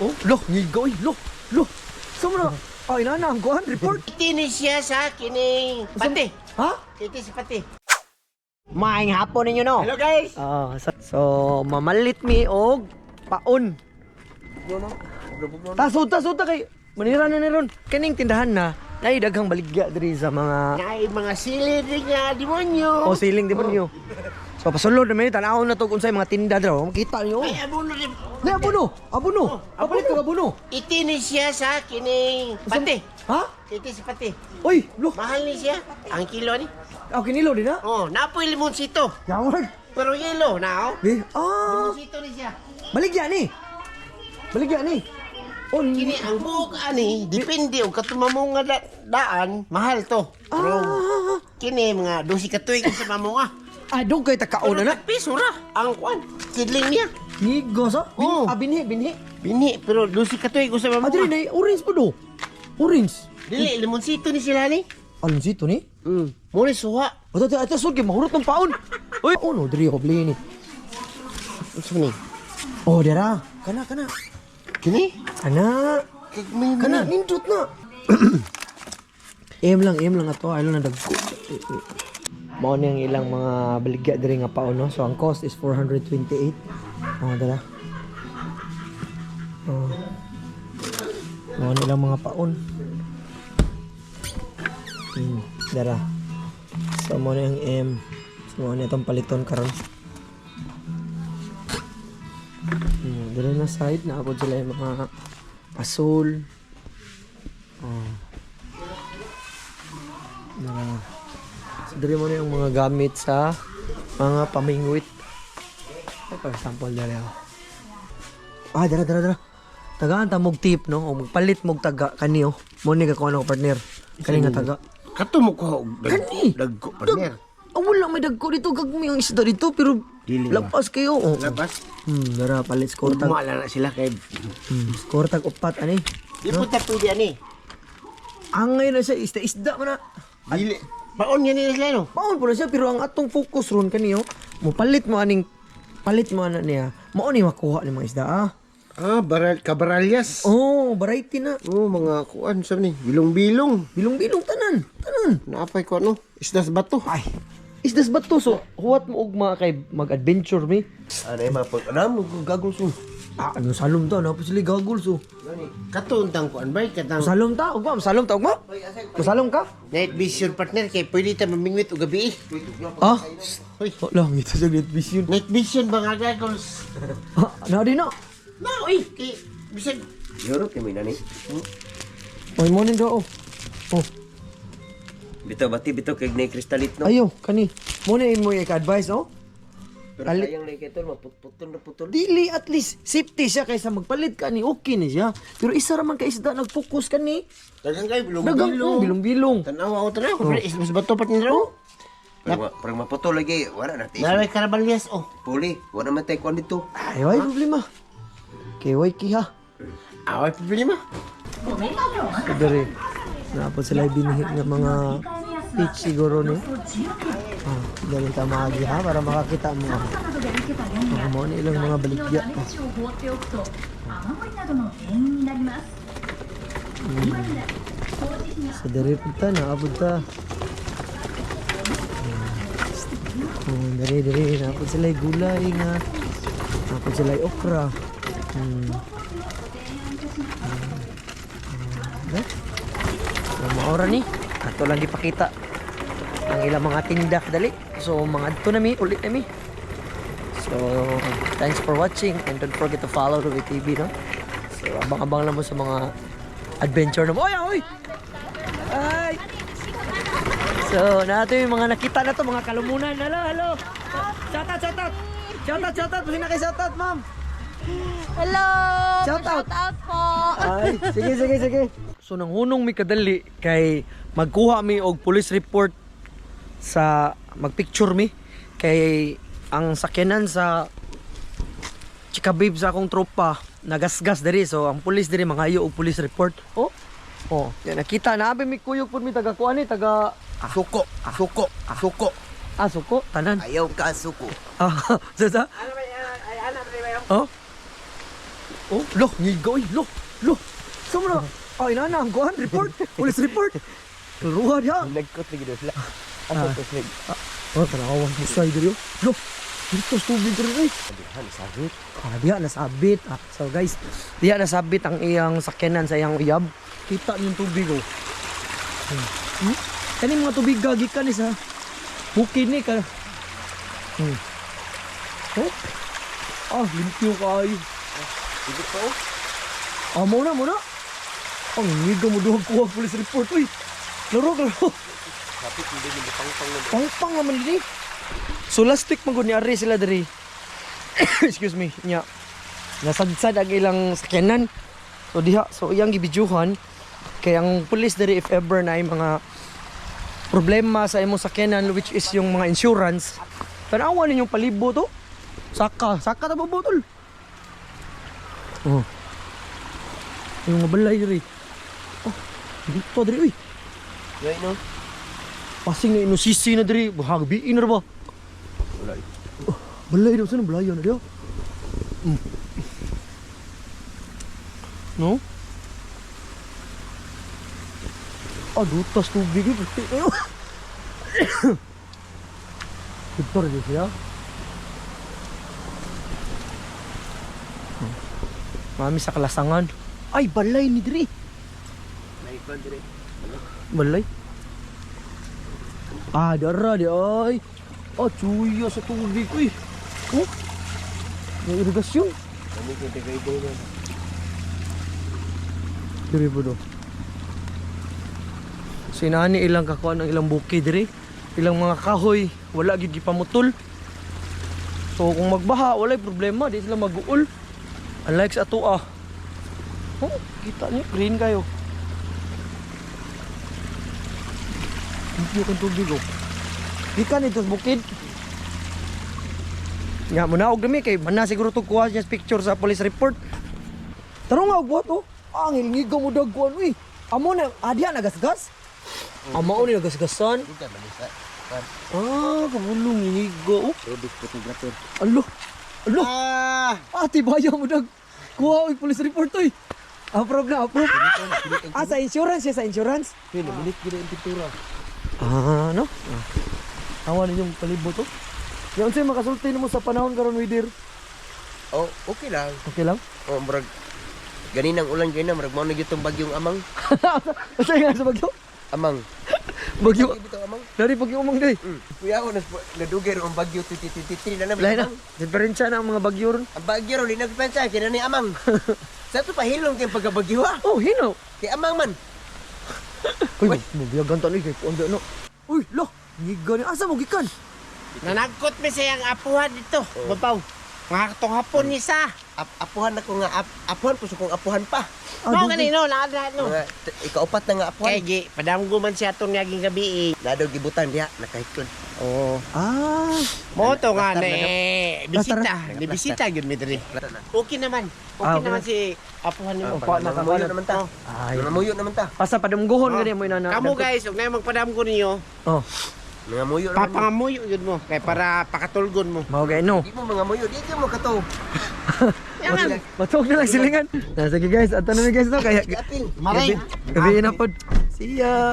Oh, lo, ngigo, oy, lo, lo. Sa mo na? Ay, nana, ang kuhan, report. Iti siya sa kining pati. Ha? Iti sa pati. Maayong hapon ninyo, no? Hello, guys. Ah, so, mamalit mi og paon. Tasod, tasod ta kay manira na ni ron. Kaning tindahan na, nay daghang baligya diri sa mga Nay mga sili din nga demonyo. O siling demonyo. So pasulod na mi, tan-awon na to kung unsay mga tinda dira. Oh, makita niyo. Ay, abuno rin. Nay, abono, abono. Papalit kag abono. Iti ni siya sa kining pati. Ha? Iti sa pati. Oy, lo. Mahal ni siya. Ang kilo ni. Aw kinilo din ha? Oh, napoy limonsito. Yawag. Pero yelo na oh. Eh, ah, Limonsito ni siya. baligya ni. Baligya ni. Oh, Kini ang buok ani depende og katumamo nga daan, mahal to. Pero ah, kini mga 12 ka tuig sa mamunga. ah, dong kay takaon na na. Piso ra ang kuan. Sidling niya. Nigo sa? Bin, Oo. ah, binhi, binhi. Binhi pero 12 ka tuig sa Ah, diri mamunga. na orange po do. Orange. Dili limonsito ni sila ni. Alon sito ni? Mo ni suha. Ato ato ato sud kay mahurot ng paon. Uy, oh no, diri ko bli ni. Unsa ni? Oh, dira. Kana kana. Kini? Kana. Kagmay Kana nindot na. Em lang ato, ay lang na dagko. Mao ni ang ilang mga baligya diri nga paon, no. So ang cost is 428. Oh, dara. Oh. Mao ni ilang mga paon. Dara. So mao ni ang M. So mao ni atong paliton karon. Dara na side naabot sila yung mga asul. Oh. Dara. So diri mo na yung mga gamit sa mga pamingwit. Ay, for example, dara. Oh. Ah, dara, dara, dara. Tagaan ta mog tip, no? O magpalit mog taga kani oh. Mo ni ka kuno partner. Kani nga taga. Kato mo ko og Kani! dagko partner. Ah, wala may dagko dito gagmay ang isda dito pero Dili ba? lapas kayo. Oh. Labas. Dara palit score tag. Ugma na sila kay Score tag upat ani. Di po ta pwede ani. Angay na siya isda isda man na. Dili. Paon nga nila sila no. Paon po na siya pero ang atong focus ron kaniyo, mo palit mo aning palit mo ana niya. Mao ni makuha ni mga isda ah. Ah, baral kabaralias. Oh, variety na. Oh, mga kuan sa ni, bilong-bilong. Bilong-bilong tanan, tanan. Naapay ko ano, isdas bato. Ay, isdas ba to? So, huwat mo ugma kay mag-adventure mi. Ano yung mga pag... Ano mo gagawin so? Ah, ano salom ta? Ano pa sila gagol so? Katuntang kuan bay katang Salom ta, ugma, salom ta ugma. Masalom ka? Night vision partner kay pwede ta mamingwit og gabi. Ah, Hoy, oh, lang ito sa night vision. night vision ba nga goggles? Ah, na di na. Na oy, kay bisag Europe yung may nani. Oy, morning do. Oh. Oh, Bitaw bati, bitaw kay na kristalit no. ayo kani. Mo na imo i-advise oh. Pero sayang na ito, maputputol na putol. Dili at least safety siya kaysa magpalit ka ni okay ni siya. Pero isa ra man ka isda nag-focus ka ni. daghang kay Dagang bilong-bilong. bilong-bilong. Tanaw ako tanaw, oh. Isdas bato partner oh. Parang maputol lagi, wala na tayo. Naray karabalyas oh. Puli, wala man tayo kuan dito. Ay, way problema. Kay way kiha. Away problema. So, dere. Naapod sila binhi nga mga peach siguro ni. Ah, dali ta maagi ha para makakita mo. Ah, oh, mo ni ilang mga baligya. Oh. を放っておくと雨漏りなどの原因になります。 Sa dere punta naabot ta. Oh, dere dere naapod sila gulay nga. Naapod sila okra. Hmm. So, maora ni. Ato lang gipakita ang ilang mga tinda dali. So, mga adto na mi, ulit na mi. So, thanks for watching and don't forget to follow Ruby TV, no? So, abang-abang lang mo sa mga adventure na mo. Oy, oy! Ay! So, nato yung mga nakita na to, mga kalumunan. Hello, hello! Shout out, shout out! Shout out, shout out! Busina kay shout out, ma'am! Hello! Shout out! Shout out po! Ay, sige, sige, sige. So, nanghunong mi kadali kay magkuha mi og police report sa magpicture mi kay ang sakyanan sa chika babe sa akong tropa nagasgas diri, so ang police diri mangayo og police report. Oh, oh, yan nakita na abi mi kuyog pud mi taga kuan ni taga Suko, suko, suko. Ah, suko tanan. Ayaw ka suko. Ah, sa sa. Oh. Oh, lo, ngiga oy, lo, lo. Sa mo na? Ay, nana, ang kuhan, report. Police report. Ruha diha. Nagkot lagi do sila. Asa to sila? Oh, tanawang busay diri. Oh. Lo, dito sa tubig diri oy. Dihan sabit. Ah, diha nasabit. Ah, so guys, diha nasabit ang iyang sakyanan sa iyang uyab. Kita niyong tubig oh. Hmm? Kani mga tubig gagi ka ni sa bukid ni ka. Oh. Ah, limpyo kaayo. Dili pa oh. Ah, mo na, mo na. Ang ngiga mo duhag kuha police report uy. Laro, laro. Kapit hindi ni pangpang na. Pangpang naman diri. So last week man gud ni Ari sila diri. Excuse me. Nya. Nasadsad ang ilang sakyanan. So diha, so iyang gibidyuhan kay ang police diri, if ever na ay mga problema sa imong sakyanan, which is yung mga insurance. Tanawa ninyong palibo to. Saka, saka ta botol. Oh. Yung mga balay diri. Oh, dito diri uy. Ngay no. Pasing na inusisi na diri, bahagbiin na ba? Wala. Oh, balay daw sa balayo na diyo. No? Ah, dutas tubig eh. Puti kayo. Victor, di siya. Mami sa kalasangan. Ay, balay ni diri. Naikon dire. Balay. Ah, dara di ay. Ah, chuya sa tubig uy. Oh. May irigasyon. Kami kay tagay na. Diri ba do? So inaani ilang kakuan ang ilang bukid diri. Ilang mga kahoy, wala gid gipamutol. So kung magbaha, walay problema, di sila maguol. Unlike sa ato ah. Oh, kita niyo green kayo. Limpyo kang tubig oh. Gikan ito sa bukid. Nga mo na og dami kay man na siguro to kuha niya sa picture sa police report. Tarong nga og buhat oh. Ah, ang ilngiga mo dagkuan uy. Amo na adya nagasgas. Amo ni nagasgasan. Dito man sa. Ah, kabulong iniga oh. Robis photographer. Alo. Alo. Ah, Ah, tibaya mo dag. Kuha og police report oy. Approve na, approve. Ah, sa insurance siya, sa insurance. Pino, minit gid ang pintura. Ah, no? Ah. Awa ninyong palibot oh. Yan unsay makasulti nimo sa panahon karon, Widir? Oh, okay lang. Okay lang? Oh, murag ganinang ulan kay na murag mao na gyud tong bagyong amang. Basta nga sa bagyo. Amang. Bagyo. Bagyo bitaw amang. Dari bagyo umang day. Kuya ako nas nadugay ro ang bagyo 2023 na naman. Lahi na. Diferensya na ang mga bagyo ron. Ang bagyo ro di nagpensa kay na ni amang. Sa to pahilom kay pagkabagyo ha. Oh, hino. Kay amang man. Uy, mabiyagan ta ni kay kuan no. Uy, lo, ngiga ni asa mo gikan? Nanagkot mi sa iyang apuhan dito. Babaw. Mga katong hapon ni sa. Apuhan ako nga apuhan puso kong apuhan pa. Ah, No, dugay. gani no, naa na no. Mga ikaupat na nga apuhan. Kay gi padamgo man siya atong niaging gabi eh. Na daw gibutan diha nakahiklon. Oo. Ah, Mo to nga Plaster na na eh, bisita, ni bisita gyud mi diri. Okay naman. Ah, Okay okay naman si apuhan nimo. Opo, Nangamuyo naman ta. Ay. Nangamuyo naman ta. Basta padumguhon Oh. gani mo inana. Kamo guys, ug na magpadamgo ninyo, Oh, Nangamuyo naman. papangamuyo gyud mo kay para pakatulgon mo. mao gay no. Di mo mangamuyo, di mo kato. Yan. Matug na lang silingan. Na, sige guys, ato na mi guys no kaya Apil. Maray. Gabi na pod. See ya.